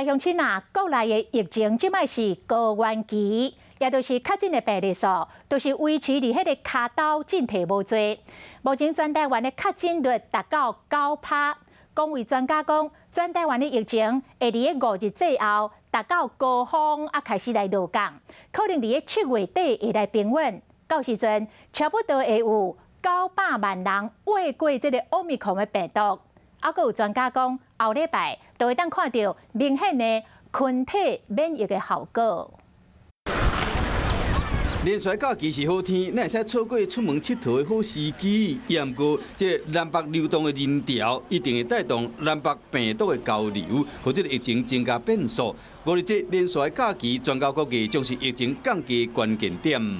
來鄉親啊，國內的疫情這擺是高原期，也就是確診的病例數，都是維持佇彼個跤頭進退無濟。目前全台灣的確診率達到9趴。公衛專家講，全台灣的疫情會佇個5日之後達到高峰，啊開始來落降，可能佇個7月底會來平穩。到時陣，差不多會有900萬人穢過這個奧密克戎的病毒。啊，閣有專家講，後禮拜就會當看著明顯的群體免疫的效果。連續假期是好天，咱會使錯過出門𨑨迌的好時機。也毋過，這南北流動的人潮一定會帶動南北病毒的交流，予這个疫情增加變數。五日節連續假期，全球各地將是疫情降低關鍵點。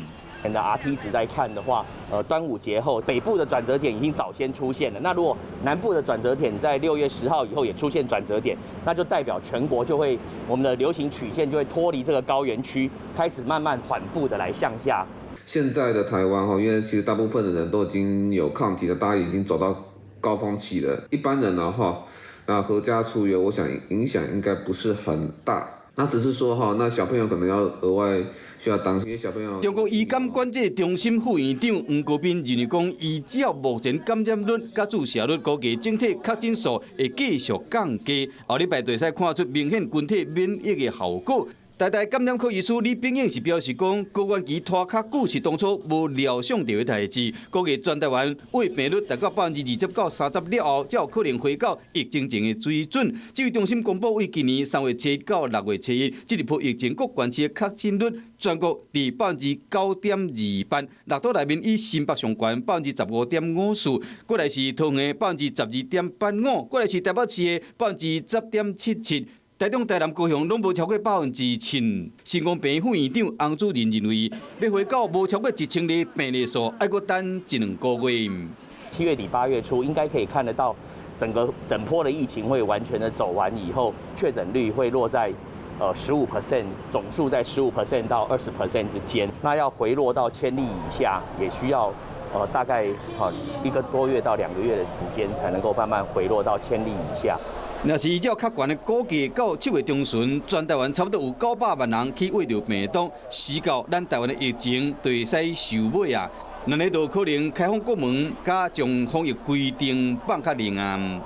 的 RT 值在看的話，端午節後北部的轉折點已經早先出現了。那如果南部的轉折點在6月10號以後也出現轉折點，那就代表全國就會我們的流行曲線就會脫離這個高原區，開始慢慢緩步的來向下。現在的台灣哈，因為其實大部分的人都已經有抗體了，大家已經走到高峰期了。一般人呢哈，那闔家出遊，我想影響應該不是很大。那只是說哈，那小朋友可能要額外需要當心，小朋友。中國醫監管制中心副院長黃國斌認為講，依照目前感染率佮注射率，估計整體確診數會繼續降低，後禮拜就會使看出明顯群體免疫的效果。台大感染科醫師李炳應是表示講，高原期拖較久是當初無料想著的代誌，估計全台灣患病率達到20%到30%了後，才有可能回到疫情前的水準。指揮中心公布，為今年3月初到6月初一，這一波疫情各縣市的確診率，全國佇9.28%，六都內面以新北上懸15.54%，過來是桃園12.85%，過來是台北市的10.77%。台中、台南、高雄攏無超過7%。新光病院副院長洪主任認為，欲回到無超過1000例病例數，愛閣等一兩個月。7月底8月初，應該可以看得到整個整波的疫情會完全的走完以後，確診率會落在15%，總數在15%到20% 之間。那要回落到千例以下，也需要大概1個多月到2個月的時間，才能夠慢慢回落到千例以下。若是依照較懸的估計，到7月中旬，全台灣差不多有900萬人去穢著病毒，時到咱台灣的疫情就會使收尾啊！咱呢就可能開放國門，佮將防疫規定放較靈啊。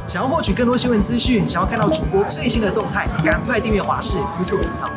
想要獲取更多新聞資訊，想要看到主播最新的動態，趕快訂閱華視 YouTube 頻道。